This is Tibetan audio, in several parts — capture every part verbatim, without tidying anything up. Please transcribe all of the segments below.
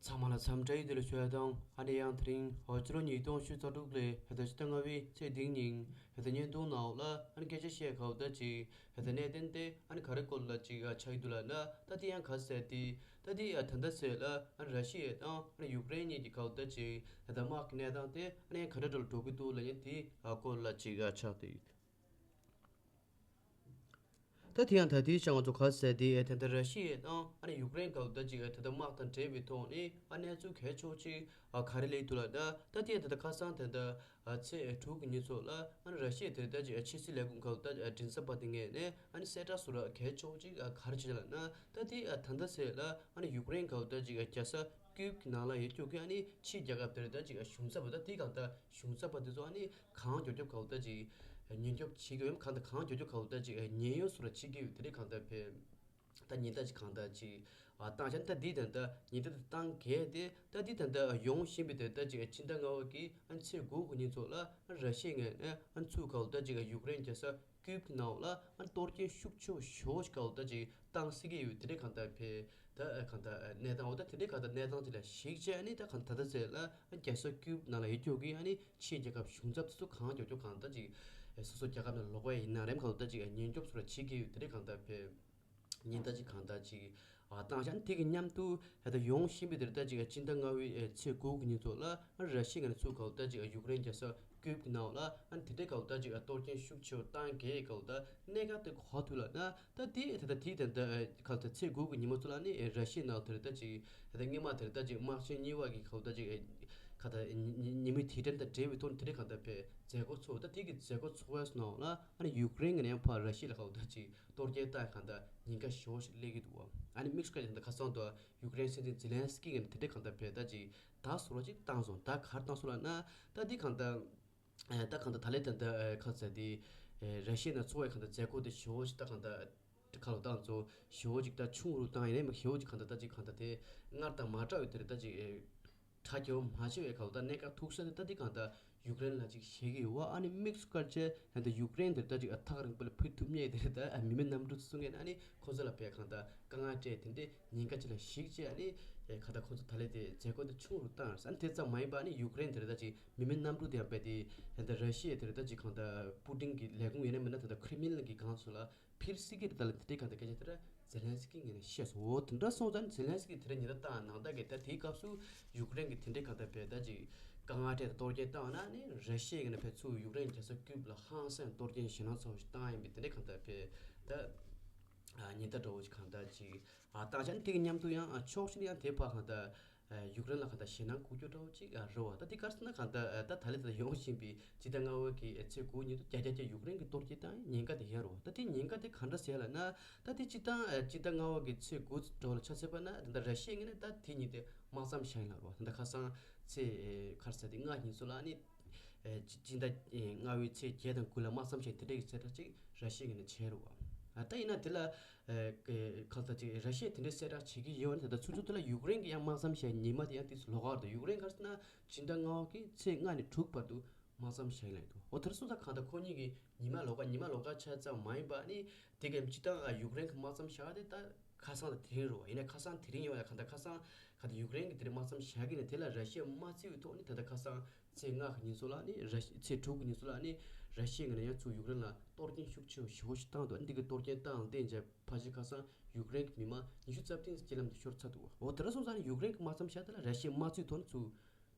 ཚང་མ་ལ་འཚམས་འདྲི་ཡི་དེ་ལ་ཞུ་ཡ་དང་ཨ་ནི་ཡང་དེ་རིང་ཨོ་ཕྱི་ལོ་ཉིས་སྟོང་ཉི་ཤུ་རྩ་དྲུག་ལོའི་ཧེ་ད་ཕྱི་ཟླ་ལྔ་པའི་ཚེས་བདུན་ཉིན་ཧེ་ད་བརྙན་ཐུང་ནང་ལ་ཨ་ནི་སྐད་ཆ་བཤད་ཁག་ད་ཅིག་ཧེ་ད་གནད་དོན་དེ་ཨ་ནི་ག་རེ་སྐོར་ལ་ཅིག་ཆགས་ཀྱི་འདུག་ལབ་ན། ད་དེ་ཡང་ག་ཟེར་དེ་ད་དེ་ད་ལྟ་ཚེ་ལ་ཨ་ནི་ར་ཤི་ཡ་དང་ཨ་ནི་ཡུཀ་རེན་གཉིས་ཀྱི་ཁག་ད་ཅིག་ཧེ་ད་དམག་གི་གནས་སྟངས་དེ་ཨ་ནི་ཡང་ག་འདྲ་འདྲ་ལ་འགྲོ་གི་འདུག་ལབ་མཁན་དེ་སྐོར་ལ་ཅིག་ཆགས་ཏེ། ད་དེ་ཡང་ད་ལྟའི་ཆ་ང་ཚོ་ག་ཟེར་དེ་ད་ལྟ་ར་ཤི་ཡ་དང་ཨ་ནི་ཡུཀ་རེན་སྐབས་ད་ཅིག་ད་ལྟ་དམག་དང་འབྲེལ་བའི་ཐོག་ནས་ཨ་གནས་ཚུལ་གལ་ཆེ་ཤོས་ཅིག་ཨ་ག་རེ་སླེབས་འདུག་ལབ་ན། ད་དེ་ད་ལྟ་ཁ་སང་ད་ལྟ་ཨ་ཚེས་དྲུག་གི་ཉིན་ཚོ་ལ་ཨ་ནི་ར་ཤི་ཡ་དེ་ད་ཅིག་ཨ་ཕྱི་སྲིད་ལས་ཁུངས་སྐབས་ད་མགྲིན་ཚབ་པ་དེ་ངོས་ནས་ཨ་ནི་གསལ་བསྒྲགས་སུ་ར་གལ་ཆེ་ཤོས་ཅིག་ཨ་ག་རེ་བྱས་ལབ་ན། ད་དེ་ཨ་ད་ལྟ་ཚེ་ལ་ཨ་ནི་ཡུཀ་རེན་སྐབས་ད་ཅིག་ཨ་རྒྱལ་ས་ཀིབ་ཀྱི་ནང་ལ་ཡོད་རྒྱུ་གི་ཨ་ནི་ཕྱིའི་རྒྱལ་ཁབ་དེར་ད་ཅིག་ཨ་གཞུང་ཚབ་པ་ད་དེ་གང་ལྟར་གཞུང་ཚབ་པ་དེ་ཚོ་ཨ་ནི་གང་མགྱོགས་མགྱོགས་གང་ལྟར་ཅིག་ཉེན་སྐྱོབ་བྱེད་ཀྱི་ཡོད་མ་གང་ལྟར་གང་མགྱོགས་མགྱོགས་གང་ལྟར་ཅིག་ཉེན་གཡོལ་སོགས་ལ་བྱེད་ཀྱི་ཡོད་དེ་རིགས་གང་ལྟར་ཕེབས། ད་ཉེན་བརྡ་ཅིག་གང་ལྟར་ཅིག་ཨ་བཏང་བྱས་ད་འདི་ད་ལྟ་ཉེན་བརྡ་དེ་བཏང་གས་དེ་ད་འདི་ད་ལྟ་ཡོང་བཞིན་པའི་དེ་ལྟ་ཅིག་སྤྱི་ཟླ་ལྔ་པ་གི་ཨ་ཚེས་དགུ་གི་ཉིན་ཚོ་ལ་ཨ་ར་ཤི་ཡ་ངོས་ནས་ཨ་ཚུར་གང་ལྟར་ཅིག་ཡུཀ་རེན་རྒྱལ་ས་ཀིབ་ཀྱི་ནང་ལ་ཨ་གཏོར་སྐྱོན་ཤུགས་ཆེ་ཤོས་ཤིག་གང་ལྟར་ཅིག་བཏང་སྲིད་ཀྱི་ཡོད་དེ་འདྲའི་གང་ལྟར་ཕེབས། ད་གང་ལྟར་གནས་སྟངས་འོ་ད་དེ་འདྲའི་གང་ལྟར་གནས་སྟངས་ཅིག་ལ་གཞིགས་བྱས་ནས་ད་གང་ད་ལྟ་ཚེ་ལ་རྒྱལ་ས་ཀིབ་ནང་ལ་ཡོད་རྒྱུ་གི་ཨ་ནི་ཕྱིའི་རྒྱལ་ཁབ་གཞུང་ཚབ་དེ་ཚོ་གང་མགྱོགས་མགྱོགས་གང་ལྟར་ཅིག་སོ་སོ་རྒྱལ་ཁབ་ནང་ལོག་པ་ཡིན་ན་རེམ་གང་ལྟར་ཅིག་ཉེན་སྐྱོབ་སོགས་ལ་བྱེད་ཀྱི་ཡོད་དེ་འདྲའི་གང་ལྟར་ཕེབས། ཉེན་བརྡ་ཅིག་གང་ལྟར་ཅིག་ཨ་བཏང་བཞག་ནས་དེ་གི་མཉམ་དུ་ད་ལྟ་ཡོང་བཞིན་པའི་དེ་ལྟ་ཅིག་སྤྱི་ཟླ་ལྔ་པའི་ཚེས་དགུ་གི་ཉིན་ཚོ་ལ་ར་ཤི་ཡ་ནས་ཚུར་གང་ལྟར་ཅིག་ཡུཀ་རེན་རྒྱལ་ས་ཀིབ་ཀྱི་ནང་ལ་ཨ་དེ་འདྲའི་གང་ལྟར་ཅིག་གཏོར་སྐྱོན་ཤུགས་ཆེ་བཏང་གས་གང་ལྟར་གནད་འགག་དེ་ག་ཐུག་ལབ་ན། ད་དེ་ད་ལྟ་དེ་ད་ལྟ་གང་ལྟར་ཚེས་དགུ་གི་ཉིན་མོ་ཚོ་ལ་ནི་ར་ཤི་ཡའི་ནང་དེར་ད་ཅིག་ད་ལྟ་སྔོན་མ་དེར་ད་ཅིག་དམག་ཆེན་གཉིས་པ་གི་གང་ལྟར་ཅིག་གང་ལྟར་ཉི་མའི་དུས་དྲན་དང་འབྲེལ་བའི་ཐོག་ནས་དེ་འདྲའི་གང་ལྟར་བའི་མཛད་སྒོ་ཚོགས། ད་དེ་གི་མཛད་སྒོ་ཚོགས་པའི་ནང་ལ་ཨ་ནི་ཡུཀ་རེན་གི་ནས་ཕར་ར་ཤི་ཡ་ལ་གང་ལྟར་ཅིག་གཏོར་སྐྱོན་བཏང་གང་ལྟར་ཉེན་ཁ་ཞེ་པོ་ཞིག་སླེབས་ཀྱི་འདུག་བ། ཨ་ནི་དམིགས་སུ་བཀར་ནས་ད་ལྟ་ཁ་སང་དུ་ཡུཀ་རེན་སྲིད་འཛིན་ཛེ་ལན་སི་ཀི་གི་ནས་དེ་འདྲའི་གང་ལྟར་བས་ད་ཅིག་ད་སོ་ར་ཅིག་བཏང་སོང་། ད་གར་བཏང་སོང་ལབ་ན། ད་འདི་གང་ལྟར་ད་གང་ལྟར་ད་ལས་ད་ལྟ་ཁ་ཚ་དེ་ར་ཤི་ཡ་ནས་ཚོགས་པའི་གང་ལྟར་མཛད་སྒོ་དེ་ཞེ་པོ་ཞིག་ད་གང་ལྟར་ཁ་ལོ་བཏང་ཚོ་ཞེ་པོ་ཅིག་ད་ཆུང་རུ་བཏང་ཡིན་ནའི་མ་ཞེ་པོ་ཅིག་གང་ལྟར་ད་ཅིག་གང་ལྟར་དེ་སྔར་དང་མ་འདྲ་བའི་དེ་རེད། ད་ཅིག་གྲ་རྒྱས་པོ་མ་བྱས་པའི་གང་ལྟར་གནད་འགག་ཐུག་ས་དེ་ད་འདི་གང་ལྟར་ཡུཀ་རེན་ལ་ཅིག་བཤད་ཀྱི་ཡོད་བ། ཨ་ནི་དམིགས་སུ་བཀར་བྱས་ད་ལྟ་ཡུཀ་རེན་དེ་ད་ཅིག་ཐག་རིང་པོ་ལ་ཕུད་ཐུབ་མཁན་དེ་རེད། ད་མི་མེད་གནམ་གྲུ་གསུང་མཁན་ཨ་ནི་ཁོ་ཚོ་ལ་བས་གང་ལྟར་དཀའ་ངལ་སྤྲད་དེ་འདྲའི་ཉེན་ཁ་ཅིག་ལ་གཞིགས་བྱས་ཨ་ནི་གང་ལྟར་ཁོ་ཚོ་ད་ལས་དེ་མཛད་སྒོ་དེ་ཆུང་རུ་བཏང་ཡོད་རེད། ཨ་ནི་དེ་ཙམ་མ་ཡིན་པ་ཨ་ནི་ཡུཀ་རེན་དེ་རེད། ད་ཅིག་མི་མེད་གནམ་གྲུ་དེ་ཡང་བས་དེ་ད་ལྟ་ར་ཤི་ཡ་དེ་རེད། ད་ཅིག་གང་ལྟར་པུ་ཏིན་གྱི་ལས་ཁུངས་ཡིན་ན་མིན་ན་ད་ལྟ་ཁྲི་མི་ལན་གྱི་སྒང་ཚོ་ལ་ཕེབས་སྲིད་ཀྱི་རེད། ད་ལ་དེ་འདྲའི་གང་ལྟར་སྐད་ཆ་དེ་ར་ཛེ་ལན་སི་ཀི་ངོས་ནས་བཤད་སོང་། འོ་དེ་འདྲ་སོང་ཙང་ཛེ་ལན་སི་ཀི་དེ་ར་ཉེན་བརྡ་བཏང་ནང་ལྟར་གྱི་ད་དེའི་སྐབས་སུ་ཡུཀ་རེན་གྱི་དེ་འདྲའི་གང་ལྟར་བས་ད་ཅིག་དཀའ་ངལ་འཕྲད་དེ་གཏོར་སྐྱོན་བཏང་ན་ནི་ར་ཤི་ཡའི་ངོས་ནས་བས་ཚུར་ཡུཀ་རེན་རྒྱལ་ས་ཀིབ་ལ་ཧང་སང་གཏོར་སྐྱོན་ཞེད་སྣང་ཚ་པོ་ཞིག་བཏང་ཡིན་པའི་དེ་འདྲའི་གང་ལྟར་བས་ད་ཉེན་བརྡ་འདྲ་བོ་ཞིག་གང་ལྟར་ཅིག་བཏང་བྱས་ནས་དེ་གི་མཉམ་དུ་ཡང་ཕྱོགས་གཅིག་ནས་ཡང་དེ་ཕར་གང་ལྟར་ཡུཀ་རེན་ལ་གང་ལྟར་ཞེད་སྣང་འགུག་རྒྱུ་འདྲ་བོ་ཅིག་རེད་བ། ད་དེ་ག་རེ་ཟེར་ན་གང་ལྟར་ད་ད་ལྟ་ད་ཡོང་བཞིན་པའི་སྤྱི་ཟླ་ལྔ་པའི་གི་ཚེས་དགུ་ཉིན་དུ་རྒྱ་རྒྱ་རྒྱ་ཡུཀ་རེན་གྱི་གཏོར་སྐྱོན་བཏང་ཡིན། ཉེན་ཁ་དེ་ཡོད་རེད་བ། ད་དེ་ཉེན་ཁ་དེ་ག་འདྲ་ཟེར་ལབ་ན། ད་དེ་སྤྱི་བཏང་སྤྱི་ཟླ་ལྔ་པའི་གི་ཚེས་དགུ་འདྲ་བོ་ལ་ཆ་མཚོན་པ་ན་ད་ལྟ་ར་ཤི་ཡའི་ངོས་ནས་ད་དེ་ཉིན་དེ་དམག་མཚམས་བཞག་ཡིན་ལབ་རེད་བ། ད་ལྟ་ཁ་སང་ཚེས་ག་རེ་ཟེར་དེ་ལྔ་ཉིན་སོགས་ལ་ཨ་ནི་སྤྱི་སྤྱི་ཟླ་ལྔ་པའི་ཚེས་བརྒྱད་དང་དགུ་ལ་དམག་མཚམས་བཞག་དེ་འདྲའི་གི་གསལ་བསྒྲགས་ཅིག་ར་ཤི་ཡའི་ངོས་ནས་བྱས་རེད་བ། ད་ཡིན་ན་དེ་ལ་གང་ལྟར་ཅིག་ར་ཤི་ཡས་དེ་འདྲའི་གསལ་བསྒྲགས་བྱེད་ཀྱི་ཡོད་ན། ད་ལྟ་ཚུར་ཚུར་དེ་ལ་ཡུཀ་རེན་གྱི་ཡང་དམག་མཚམས་བཞག་ཉི་མ་དེ་ཡང་དེ་ཚོ་ལོགས་ཀ་རེད། ད་ཡུཀ་རེན་ག་རེ་ཟེར་ན་སྤྱི་ཟླ་ལྔ་པ་གི་ཚེས་ལྔ་ནས་དྲུག་བར་དུ་དམག་མཚམས་བཞག་ཡིན་ལབ་འདུག་འོ་དེར་སོང་ཙང་གང་ལྟར་ཁོ་གཉིས་ཀྱི་ཉི་མ་ལོགས་ཀ་ཉི་མ་ལོགས་ཀ་ཆ་ཙམ་མ་ཡིན་པ་ནི་དེ་གའི་སྤྱི་བཏང་ཡུཀ་རེན་གྱི་དམག་མཚམས་བཞག་དེ་ད་ཁ་སང་དང་དེ་རིང་རེད་བ། ཡིན་ན་ཁ་སང་དེ་རིང་ཡོད་ཡ་གང་ལྟར་ཁ་སང་གང་ལྟར་ཡུཀ་རེན་གྱི་དེ་རིང་དམག་མཚམས་བཞག་གི་ནས་དེ་ལ་ར་ཤི་ཡ་མ་བརྩི་བའི་ཐོག་ནས་ད་ལྟ་ཁ་སང་ཚེས་ལྔ་གི་ཉིན་སོགས་ལ་ནི་ར་ཤི་ཚེས་དྲུག་གི་ཉིན་སོགས་ལ་ནི་ར་ཤི་ཡའི་ངོས་ནས་ཡང་ཚུར་ཡུཀ་རེན་ལ་གཏོར་སྐྱོན་ཤུགས་ཆེ་བ་ཞེ་པོ་ཞིག་བཏང་འདུག་འདི་གའི་གཏོར་སྐྱོན་བཏང་བརྟེན་བྱས་ཕལ་ཆེར་ཁ་སང་ཡུཀ་རེན་གྱི་མི་མང་ཉི་ཤུ་རྩ་བདུན་ཙམ་རྐྱེན་ལམ་དུ་ཤོར་ཚར་འདུག་འོ་དེ་འདྲ་སོང་ཙང་ནི་ཡུཀ་རེན་གྱི་དམག་མཚམས་བཞག་དེ་ལ་ར་ཤི་ཡ་མ་བརྩིས་ཐོག་ནས་ཚུར་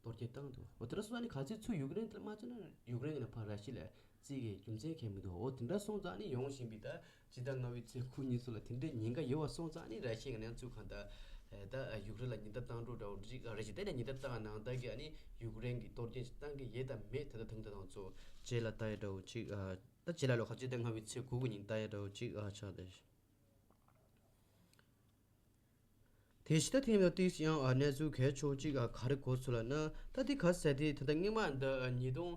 གཏོར་སྐྱོན་བཏང་འདུག་འོ་དེ་འདྲ་སོང་ཙང་ནི་ག་ཚོད་ཚུར་ཡུཀ་རེན་དེ་ལ་མ་བརྩིས་ན་ཡུཀ་རེན་གྱི་ནས་ཕར་ར་ཤི་ཡ་ལ་བརྩི་གི་རྒྱུ་མཚན་གང་ཡང་མི་འདུག་འོ་དེ་འདྲ་སོང་ཙང་ནི་ཡོང་བཞིན་པའི་ད་སྤྱི་ཟླ་ལྔ་པའི་ཚེས་དགུ་ཉིན་སོགས་ལ་དེ་འདྲའི་ཉེན་ཁ་ཡོད་པ་སོང་ཙང་ནི་ར་ཤི་ཡ་ནས་ཚུར་གང་ལྟར་ད་ཡུཀ་རེན་ལ་ཉེན་བརྡ་བཏང་འགྲོ་འདྲ་བོ་ཅིག་རེད་ཅིག་དེ་ནས་ཉེན་བརྡ་བཏང་ནང་ལྟར་གྱི་ཨ་ནི་ཡུཀ་རེན་གྱི་གཏོར་སྐྱོན་ཞིག་བཏང་གི་ཡོད་དམ་མེད་ད་ལྟ་དང་དེ་དང་ཚོ་རྗེས་ལ་ལྟ་ཡ་འདྲ་བོ་ཅིག་ད་རྗེས་ལ་ལོ་ཁ་སྤྱི་ཟླ་ལྔ་པའི་ཚེས་དགུ་གི་ཉིན་ལྟ་ཡ་འདྲ་བོ་ཅིག་ཆགས་ཏེ། དེ་ཕྱི་ད་ཐེངས་ལ་ཏིས་ཡང་གནས་ཚུལ་གལ་ཆེ་བོ་གཅིག་ག་རེ་གོ་ཚུལ་ལབ་ན། ད་དེ་ག་ཟེར་དེ་ད་ལྟ་སྔོན་མ་འདི་ཉིས་སྟོང་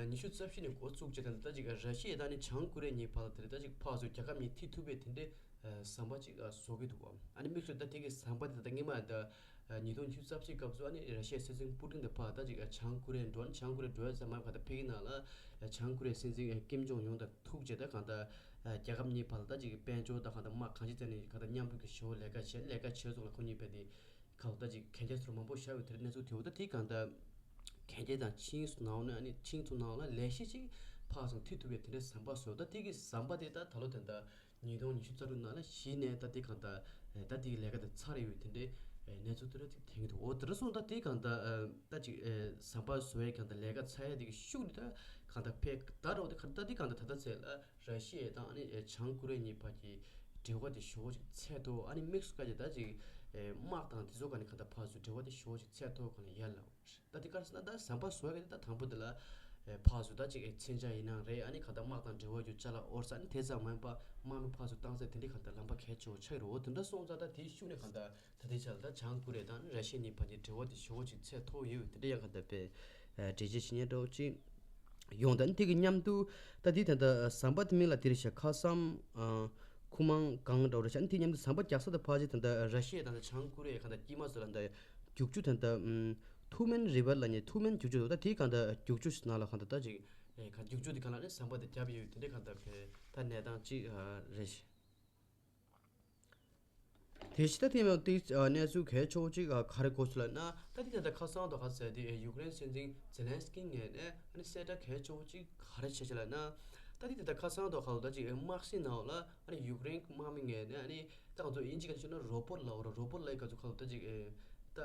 ཉི་ཤུ་རྩ་བཞི་ནས་འགོ་བཙུགས་བྱས་ད་ལྟ་ཅིག་ར་ཤི་ཡ་དང་ནི་བྱང་ཀོ་རི་ཡ་གཉིས་བར་ལ་དེ་ད་ཅིག་ཕར་ཚུར་རྒྱལ་ཁབ་གཉིས་མཐུད་ཐུབ་པའི་དེ་འདྲའི་ཟམ་པ་ཅིག་བཟོ་གི་འདུག་བ། ཨ་ནི་དམིགས་བསལ་ད་དེ་གི་ཟམ་པ་དེ་ད་ལྟ་སྔོན་མ་འདི་ཉིས་སྟོང་ཉི་ཤུ་རྩ་བཞི་སྐབས་སུ་ཨ་ནི་ར་ཤི་ཡའི་སྲིད་འཛིན་པུ་ཏིན་དང་ཕར་ད་ཅིག་བྱང་ཀོ་རི་ཡ་འགྲོ་ནི་བྱང་ཀོ་རི་ཡ་འགྲོ་ཡ་ཟམ་པ་ག་ད་ཕེབས་ཀྱི་ནང་ལ་བྱང་ཀོ་རི་ཡའི་སྲིད་འཛིན་ཀིམ་ཇོང་ཡུང་དང་ཐུག་བྱས་ད་གང་ལྟར་རྒྱལ་ཁབ་གཉིས་བར་ལ་ད་ཅིག་དཔལ་འབྱོར་དང་གང་ལྟར་དམག་གང་ཅི་བཙལ་ནས་གང་ལྟར་མཉམ་རུབ་ཀྱི་ཞོར་ལས་ཀ་བྱས། ལས་ཀ་བྱས་སོང་ལ་ཁོ་གཉིས་བས་དེ་ གང་ལྟར་ཅིག་གན་རྒྱ་ཚུར་མང་པོ་བཞག་ཡོད་དེ་འདྲའི་གནས་ཚུལ་ཐེབས། ད་དེ་གང་ལྟར་གན་རྒྱ་དང་ཆིངས་སུ་ནང་ནས་ཨ་ནི་ཆིངས་ཐོག་ནང་ལ་ལས་གཞི་ཅིག་ཕར་ཚུར་མཐུད་ཐུབ་པའི་དེ་འདྲའི་ཟམ་པ་བཟོས། ད་དེ་གི་ཟམ་པ་དེ་ད་ད་ལོ་དེ་འདྲ་ཉིས་སྟོང་ཉི་ཤུ་རྩ་དྲུག་ནང་ལ་གཞི་ནས་ད་དེ་གང་ལྟར་ད་དེ་གི་ལས་ཀ་དེ་ཚར་ཡོད་དེ་འདྲའི་གནས་ཚུལ་དེ་འདྲ་ཅིག་ཐོན་གྱི་འདུག་འོ་དེ་འདྲ་སོང་ད་དེ་གང་ལྟར་ད་ཅིག་ཟམ་པ་བཟོ་ཡས་གང་ལྟར་ལས་ཀ་ཚར་ཡས་དེ་གི་ཤུགས་ནི་ད་གང་ལྟར་ཕེབས་ད་རོགས་དེ་ག་ད་དེ་གང་ལྟར་ད་ལྟ་ཚེ་ལ། ར་ཤི་ཡ་དང་ཨ་ནི་བྱང་ཀོ་རི་ཡ་གཉིས་བར་གྱི་འབྲེལ་བ་དེ་ཞེ་པོ་ཅིག་ཚད་མཐོ། ཨ་ནི་དམིགས་སུ་བཀར་ཏེ་ད་ཅིག་དམག་དང་དེ་ཚོ་ག་ནས་ག་ད་ཕར་ཚུར་འབྲེལ་བ་དེ་ཞེ་པོ་ཅིག་ཚད་མཐོ་ག་ནས་ཡར་ལ། ད་དེ་ག་རེ་ཟེར་ན་ད་ཟམ་པ་བཟོ་ཡ་གི་ད་དང་པོ་དེ་ལ་ཕར་ཚུར་ད་ཅིག་མཚོན་ཆ་ཡིན་ནའང་རེད། ཨ་ནི་ག་ད་དམག་དང་འབྲེལ་བ་རྒྱུ་ཅ་ལག་དབོར་ས་ཨ་ནི་དེ་ཙམ་མ་ཡིན་པ་དམག་མི་ཕར་ཚུར་བཏང་ས་དེ་འདྲའི་ག་ད་ལམ་པ་གལ་ཆེ་བོ་ཆགས་ཀྱི་རེད། འོ་དེ་འདྲ་སོང་ཙང་ད་དེའི་ཤུགས་ནས་ག་ད། ད་ལྟའི་ཆར་ལ་ད་བྱང་ཀོ་རི་ཡ་དང་ར་ཤི་ཡ་གཉིས་བར་གྱི་འབྲེལ་བ་དེ་ཞེ་པོ་ཅིག་ཚད་མཐོ་ཡོད་དེ་འདྲ་ཡང་ག་ད་པའི་འགྲེལ་བརྗོད་བྱེད་མཁན་འདྲ་བོ་ཅིག་ཡོང་། ད་ནི་དེ་གི་མཉམ་དུ་ད་དེ་ད་ལྟ་ཟམ་པ་དེ་མིང་ལ་དེ་རེད་ཤག་ཁ་སང་ཁུ་མང་གང་འདྲ་བོ་རེད་ཤག་ཨ་ནི་དེ་མཉམ་དུ་ཟམ་པ་རྒྱག་ས་དང་ཕལ་ཆེར་ད་ལྟ་ར་ཤི་ཡ་དང་ད་བྱང་ཀོ་རི་ཡ་ག་ད་དཀྱིལ་མ་ཚོ་ལ་ད་རྒྱུག་ཆུ་ད་ལྟ་ཐུ་མེན་རི་བར་ལ་ནི་ཐུ་མེན་རྒྱུག་ཆུ་འདུག་ད་དེ་ག་ད་རྒྱུག་ཆུ་ནང་ལ་ག་ད་ད་ཅིག་ག་རྒྱུག་ཆུ་དེ་ག་ལ་ནི་ཟམ་པ་དེ་རྒྱབ་ཡོད་དེ་འདྲ་ག་ད་པའི་ད་གནས་སྟངས་ཅིག་རེད་ཤག་དེ་ཕྱི་ད་ཐེངས་མ་དེ་གནས་ཚུལ་གལ་ཆེ་བོ་གཅིག་ག་རེ་གོ་སོང་ལབ་ན། ད་དེ་ད་ལྟ་ཁ་སང་དང་ག་ཟེར་དེ་ཡུཀ་རེན་སྲིད་འཛིན་ཛེ་ལན་སི་ཀི་ངོས་ནས་ཨ་ནི་གསལ་བསྒྲགས་གལ་ཆེ་བོ་གཅིག་ག་རེ་བྱས་ཤག་ལབ་ན། ད་དེ་ད་ལྟ་ཁ་སང་དང་ག་ལ་ད་ཅིག་དམག་སྲིད་ནང་ལ་ཨ་ནི་ཡུཀ་རེན་གྱི་དམག་མི་ངོས་ནས་ཨ་ནི་ད་ང་ཚོ་དབྱིན་ཇི་ག་ལ་བཤད་ན་རོ་བོ་ཊི་ལབ་རོ་བོ་ཊི་ལབ་ག་ཚོད་ག་ལ་ད་ཅིག་ད་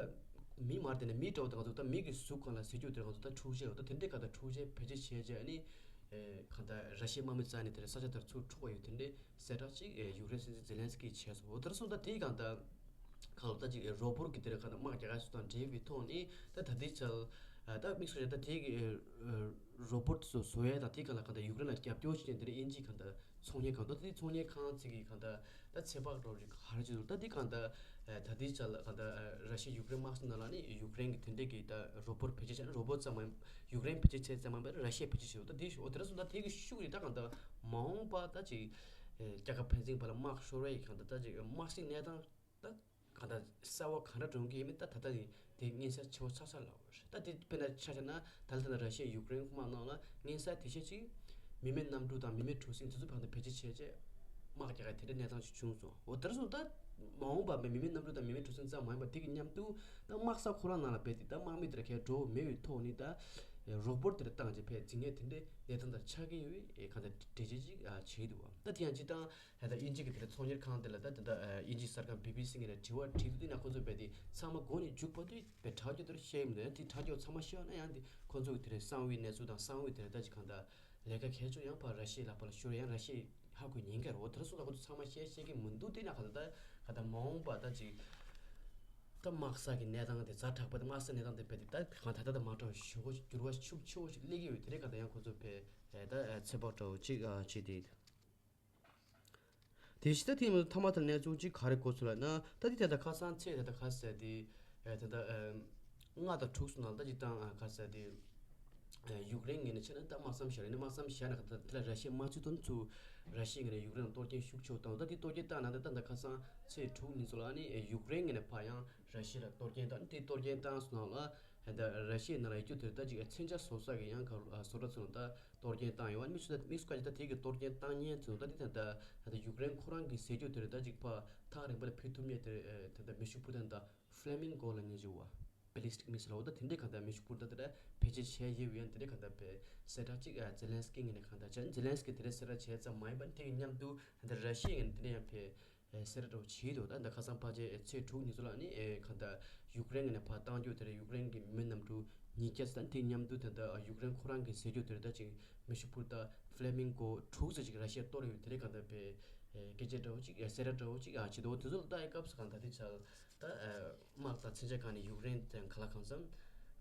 མི་མ་རེད་དེ་ནས་མི་འདྲ་བོ་ད་ང་ཚོ་ད་མི་གི་གཟུགས་སྒང་ལ་ཟེར་རྒྱུ་དེ་ང་ཚོ་ད་འཁྲུག་ཆ་ཡོད་ད་དེ་འདྲའི་ག་ད་འཁྲུག་ཆ་བེད་སྤྱོད་བྱས་རྗེས་ཨ་ནི་ག་ད་ར་ཤི་ཡའི་དམག་མི་རྩ་ནས་དེ་རེད་ས་ཆ་དེར་ཚུར་འཁྲུག་པ་ཡོད་དེ་འདྲའི། གསལ་བསྒྲགས་ཅིག་ཡུཀ་རེན་སྲིད་འཛིན་ཛེ་ལན་སི་ཀིས་བྱས་སོང་། འོ་དེར་སོང་ད་དེའི་སྒང་ད་གང་ལ་ད་ཅིག་རོ་བོ་ཊི་གི་དེར་གང་ད་དམག་རྒྱག་ཡ་སོགས་དང་འབྲེལ་བའི་ཐོག་ནས་ད་ད་ལྟའི་ཆར་ད་དམིགས་སུ་བྱས་ད་དེ་གི་རོ་བོ་ཊི་ཚོ་བཟོ་ཡ་དང་དེའི་སྒང་ལ་གང་ད་ཡུཀ་རེན་ལ་རྒྱབ་སྐྱོར་བྱེད་མཁན་དེ་འདྲ་དབྱིན་ཇིའི་གང་ད་ཚོང་གཉེར་ཁང་ད་དེ་ཚོང་གཉེར་ཁང་ཚིག་གི་གང་ད་ད་ཚོད་དཔག་འདྲ་བོ་ཅིག་ག་རེ་བྱེད་འདུག་ད་དེ་གང་ད་ད་ལྟའི་ཆར་ལ་གང་ད་ར་ཤི་ཡ་ཡུཀ་རེན་དམག་སྲིད་ནང་ལ་ནི་ཡུཀ་རེན་གི་དེ་འདྲའི་གི་ད་རོ་བོ་ཊི་བེད་སྤྱོད་བྱས་ན་རོ་བོ་ཊི་ཙམ་མ་ཡིན་ཡུཀ་རེན་བེད་སྤྱོད་བྱས་ཙམ་མ་ཡིན་པར་ར་ཤི་ཡས་བེད་སྤྱོད་བྱེད་འདུག་ད་དེ་ཞུ་འོ་དེ་འདྲ་སོང་ད་དེ་གི་ཤུགས་རེད། ད་གང་ད་མ་འོངས་པ་ད་ཅིག་རྒྱལ་ཁབ་ཕན་ཚུན་བར་ལ་དམག་ཤོར་བའི་གང་ལྟར་ད་ཅིག་དམག་སྲིད་གནས་སྟངས་ད་གང་ལྟར་གསར་བ་གང་འདྲ་འགྲོ་གི་ཡིན་མིན་ད་ད་ལྟ་ནས་དེ་མངོན་གསལ་ཆེ་བོ་ཆགས་ཚར་ལ། ད་དེ་དཔེར་ན་ཆ་བཞག་ན་ད་ལྟ་ན་ར་ཤི་ཡ་ཡུཀ་རེན་དམག་ནང་ལ་མངོན་གསལ་དེ་ཤེས་ཅིག་མི་མེད་གནམ་གྲུ་དང་མི་མེད་གྲུ་གཟིངས་དེ་ཚོ་བར་དུ་བེད་སྤྱོད་བྱས་རྗེས་དམག་རྒྱག་ཡ་དེ་འདྲ་གནས་སྟངས་ཤིག་བྱུང་སོང་། འོ་དེར་སོང་ད་མ་འོངས་པ་མི་མེད་གནམ་གྲུ་དང་མི་མེད་གྲུ་གཟིངས་ཙམ་མ་ཡིན་པ་དེ་གི་མཉམ་དུ་ད་དམག་ས་ཁོ་རང་ནང་ལ་རྦད་དེ་ད་དམག་མི་དེ་འདྲ་གས་འགྲོ་མེད་པའི་ཐོག་ནས་ད་རོ་བོ་ཊི་དེ་འདྲ་བཏང་རྗེས་ཕར་འཛིང་ཡ་དེ་འདྲའི་གནས་སྟངས་དང་ཆགས་ཀྱི་ཡོད་པའི་གང་ལྟར་འགྲེལ་བརྗོད་ཅིག་བྱས་འདུག་ད་དེ་ཡང་སྤྱིར་བཏང་ད་ལྟ་དབྱིན་ཇི་གི་དེ་འདྲ་ཚོང་གཉེར་ཁང་དེ་ལ་ད་ད་ལྟ་དབྱིན་ཇིའི་གསར་ཁང་བི་བི་སི་ངོས་ནས་དྲི་བ་དྲིས་དུས་དེ་ན་ཁོ་ཚོས་རྦད་དེ་ཚང་མ་མགོ་ནས་མཇུག་བར་དུ་དཔེ་དྲག་རྒྱུ་དེར་བཤད་ཡོད་མི་འདུག་ཡང་དེ་དྲག་རྒྱུ་ཚང་མ་བཤད་ཡོད་ན་ཡང་དེ་ཁོ་ཚོ་གི་དེ་རེད་གསང་བའི་གནས་ཚུལ་དང་གསང་བའི་དེ་རེད་ད་ཅིག་གང་ལྟར་ལས་ཀ་གལ་ཆེ་ཡང་ཕར་ར་ཤི་ཡའི་ལག་པ་ལ་ཤོར་ཡང་ར་ཤི་ཡས་ཧ་གོ་ཉན་གྱི་རེད། འོ་དེ་ར་སོང་ད་ཁོ་ཚོ་ཚང་མ་བཤད་ཤེས་ཀྱི་མི་འདུག་དེ་ན་གང་ལྟར་ད་གང་ལྟར་མ་འོངས་པ་ད་ཅིག་ད་དམག་ས་གི་གནས་སྟངས་དེ་ཛ་དྲག་པ་དེ་དམག་ས་གནས་སྟངས་དེ་རྦད་དེ་ད་གང་ད་ད་ད་མ་འདྲ་བ་ཞེ་པོ་འགྱུར་བ་ཤུགས་ཆེ་བོ་ཞིག་སླེབས་ཀྱི་ཡོད་དེ་རེད། གང་ལྟར་ཡང་ཁོ་ཚོ་རྦད་ད་ཚོད་དཔག་འདྲ་བོ་ཅིག་བྱེད་དེ། དེ་ཕྱི་ད་ཐེངས་མཐའ་མ་དང་གནས་ཚུལ་གཅིག་ག་རེ་གོ་སོང་ལབ་ན། ད་དེ་ད་ལྟ་ཁ་སང་ཚེས་ད་ལྟ་ག་ཟེར་དེ་ད་ལྟ་ལྔ་དང་དྲུག་སོང་ན་ད་ཅིག་བཏང་ག་ཟེར་དེ་ཡུཀ་རེན་ངོས་ནས་བྱས་ན་ད་དམག་མཚམས་བཞག་ནས་དམག་མཚམས་བཞག་ན་ད་དེ་ལ་ར་ཤི་ཡ་དམག་སྤྱི་དོན་ཚུར་ར་ཤི་ཡ་ངོས་ནས་ཡུཀ་རེན་ལ་གཏོར་སྐྱོན་ཤུགས་ཆེ་བོ་བཏང་ད་དེ་གཏོར་སྐྱོན་བཏང་ན་ད་ད་ལྟ་ཁ་སང་ཚེས་དྲུག་ཉིན་ཚོ་ལ་ཨ་ནི་ཡུཀ་རེན་ངོས་ནས་ཕར་ཡང་ར་ཤི་ཡ་ལ་གཏོར་སྐྱོན་བཏང་དེ་གཏོར་སྐྱོན་བཏང་སོང་ན་ད་ར་ཤི་ཡའི་ནང་ལ་ཡོད་རྒྱུ་དེ་ད་ཅིག་མཚོན་ཆ་བཟོ་ས་གི་ཡང་ག་བཟོ་གྲྭ་ཚོ་ལ་ད། གཏོར་སྐྱོན་བཏང་ཡོད་པ་དམིགས་སུ་དམིགས་སུ་བཀར་ཏེ་ད་དེ་གི་གཏོར་སྐྱོན་བཏང་མཁན་ཚོ་ད་དེ་ད་ད་ད་ཡུཀ་རེན་ཁོ་རང་གི་ཟེར་རྒྱུ་དེ་རེད། ད་ཅིག་ཕར་ཐག་རིང་པོ་ལ་ཕུད་ཐུབ་མཁན་དེ་རེད། ད་ད་མེ་ཤུགས་འཕུར་མདའ་ད་ཧྥི་ལེ་མིང་གོ་ལབ་མཁན་ཅིག་ཡོད་པ། བེ་ལི་སི་ཊིག་མི་སིལ་ལབ་ད་དེ་འདྲའི་གང་ལྟར་མེ་ཤུགས་འཕུར་མདའ་དེ་འདྲ་བེད་སྤྱོད་བྱས་ཡོད་པ་ཡང་དེ་འདྲའི་གང་ལྟར་བས་གསལ་བསྒྲགས་ཅིག་ཛེ་ལན་སི་ཀི་ངོས་ནས་གང་ལྟར་བྱས་ཛེ་ལན་སི་ཀི་དེ་འདྲའི་གསལ་བསྒྲགས་བྱས་ཙམ་མ་ཡིན་པར་དེ་གི་མཉམ་དུ་ད་ད་ར་ཤི་ཡ་ངོས་ནས་དེ་འདྲ་ཡང་བས། གསལ་བསྒྲགས་འདྲ་བོ་བྱས་འདུག་ད་ད་ཁ་སང་ཕལ་ཆེར་ཚེས་དྲུག་ཉིན་ཚོ་ལ་ནི་གང་ལྟར་ཡུཀ་རེན་ནས་ཕར་བཏང་རྒྱུ་དེ་རེད། ཡུཀ་རེན་གྱི་མི་གནམ་གྲུ་ཉིས་བརྒྱ་ཙམ་དེ་མཉམ་དུ་ད་ལྟ་ཡུཀ་རེན་ཁོ་རང་གི་ཟེར་རྒྱུ་དེ་རེད། ད་ཅིག་མེ་ཤུགས་འཕུར་མདའ་ཧྥི་ལེ་མིང་གོ་དྲུག་ཙམ་ཅིག་ར་ཤི་ཡས་གཏོར་ཡོད་དེ་རེད། གང་ལྟར་བས་སྐད་ཆ་འདྲ་བོ་ཅིག་གསལ་བསྒྲགས་འདྲ་བོ་ཅིག་བྱས་འདུག་དེ་ཚོ་ལ་ལྟ་ཡ་སྐབས་སུ་གང་ལྟར་དེ་ཆ་ད་དམག་དང་མཚོན་ཆ་གང་ནས་ཡུཀ་རེན་དང་ག་ལ་གང་འཚམ་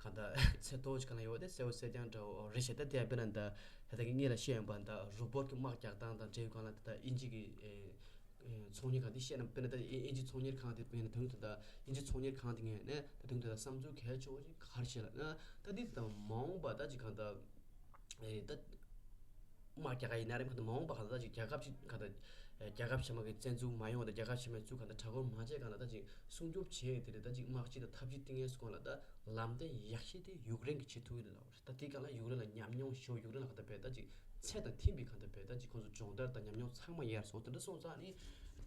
གང་ལྟར་ཚད་མཐོ་བོ་ཅིག་གང་ལ་ཡོད་དེ་གསལ་བོ་གསལ་རྐྱང་འདྲ་བོ་རེད་ཤག་ད་དེ་ཡང་དཔེར་ན་ད་ད་ལྟ་གི་སྔོན་ལ་བཤད་ཡོང་པ་ད་རོ་བོ་ཊི་གི་དམག་རྒྱག་སྟངས་དང་འབྲེལ་ཡོད་གང་ལ་ད་ལྟ་དབྱིན་ཇི་གི་ཚོང་གཉེར་ཁང་དེ་བཤད་ན་དཔེར་ན་ད་དབྱིན་ཇི་ཚོང་གཉེར་ཁང་དེ་དཔེར་ན་ད་དུང་ད་ལྟ་དབྱིན་ཇི་ཚོང་གཉེར་ཁང་དེ་ངོས་ནས་ད་དུང་ད་ལྟ་བསམ་ཚུལ་གལ་ཆེ་བོ་ཅིག་ག་རེ་བཤད་ལབ་ན། ད་འདི་ད་མ་འོངས་པ་ད་ཅིག་གང་ལྟར་ད་དམག་རྒྱག་ག་ཡིན་ན་རེད། གང་ལྟར་མ་འོངས་པ་གང་ལྟར་ད་ཅིག་རྒྱལ་ཁབ་ཅིག་གང་ལྟར་རྒྱལ་ཁབ་གཞན་པ་གི་བཙན་འཛུལ་མ་ཡོང་བ་དང་རྒྱལ་ཁབ་གཞན་པས་ཚུར་གང་ལྟར་དྲག་རྒོལ་མ་བྱས་གང་ལྟར་ད་ཅིག་སྲུང་སྐྱོབ་བྱས་དེ་རེད། ད་ཅིག་དམག་སྤྱི་དང་འཐབ་ཇུས་སྟེང་ངེས་སུ་གང་ལ་ད་ལམ་སྟོན་ཡག་ཤོས་དེ་ཡུཀ་རེན་གྱིས་བྱེད་ཐུབ་ཀྱི་རེད་ལབ་པ་རེད། ད་དེ་གང་ལ་ཡུཀ་རེན་ལ་ཉམས་མྱོང་ཞེ་པོ་ཡུཀ་རེན་ལ་གང་ལྟར་བས་ད་ཅིག་ཚད་དང་མཐུན་པའི་གང་ལྟར་བས་ད་ཅིག་ཁོང་ཚོ་སྦྱོང་བརྡར་དང་ཉམས་མྱོང་ཚང་མ་ཡར་སོང་། དེ་འདྲ་སོང་ཙང་ནི་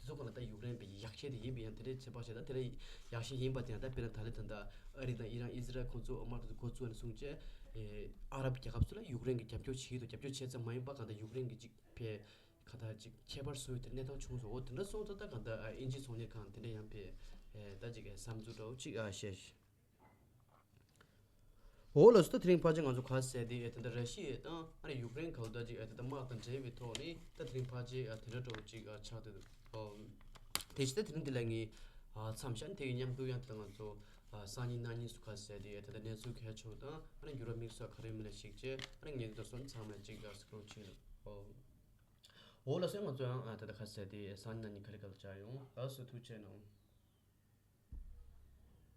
དེ་ ཚོ་གང་ལ་ད་ཡུཀ་རེན་པའི་ཡག་ཤོས་དེ་ཡིན་པའི་ཡང་དེ་འདྲའི་ཚོད་དཔག་བྱས་ད་དེ་འདྲ་ཡག་ཤོས་ཡིན་པ་དེ་ཡང་ད་དཔེར་ན་ད་ལྟ་ད་ལྟ་ཨ་རི་དང་ཨི་རན་ཨི་ཟི་རལ་ཁོང་ཚོ་དམག་འཁྲུག་འགོ་བཙུགས་ནས་བཟུང་བྱས་ཨ་རབ་རྒྱལ་ཁབ་ཚོ་ལ་ཡུཀ་རེན་གྱི་རྒྱབ་སྐྱོར་བྱེད་ཀྱི་འདུག་རྒྱབ་སྐྱོར་བྱས་ཙམ་མ་ཡིན་པ་གང་ལྟར་ཡུཀ་རེན་གྱི་ཅིག་ཕན་གང་ལྟར་ཅིག་ཁྱད་པར་བཟོ་ཡི་དེ་གནས་སྟངས་བྱུང་སོང་། འོ་དེ་འདྲ་སོང་ཙང་ད་གང་ལྟར་ཨ་དབྱིན་ཇིའི་ཚོང་གཉེར་ཁང་དེ་འདྲ་ཡང་ཕན་ཨེ་ད་ཅིག་ཨེ་བསམ་ཚུལ་འདྲ་བོ་ཅིག་ཨ་བཤད་ཤིག་འོ་ལགས་སོ། ད་དེ་རིང་ཕལ་ཆེར་ང་ཚོ་ག་ཟེར་དེ་ཨེ་ད་ལྟ་ར་ཤི་ཡ་དང་ཨ་ནི་ཡུཀ་རེན་གང་ལྟར་ཅིག་ཨེ་ད་ལྟ་དམག་དང་འབྲེལ་བའི་ཐོག་ནས་ད་དེ་རིང་ཕལ་ཆེར་ཨ་དེ་འདྲ་འདྲ་བོ་ཅིག་ཨ་ཆགས་འདུག་ཨོ། དེ་བཞིན་ད་དེ་རིང་འདི་ལ་ངས་ཨ་མཚམས་བཞག་ནས་དེ་ཡི་མཉམ་དུ་ཡང་ད་ལྟ་ང་ཚོ་ཨ་སང་ཉིན་གནངས་ཉིན་སུ་ག་ཟེར་དེ་ཨེ་ད་ལྟ་གནས་ཚུལ་གལ་ཆེ་བ་དང་ཨ་ནི་འགྱུར་བ་དམིགས་བསལ་ག་རེ་མིན་ལ་གཞིགས་བྱས་ཨ་ནི་ངས་འདི་ཚོ་སོན་ཚང་མ་ཅིག་ཨ་སྐོང་ཅིག་ཨོ། འོ་ལགས་སོ། ང་ཚོ་ཡང་ཨ་ད་ལྟ་ག་ཟེར་དེ་སང་ཉིན་གནངས་ཉིན་ག་རེ་ག་ལ་བཅར་ཡོང་། ལགས་སོ། ཐུགས་རྗེ་གནང་།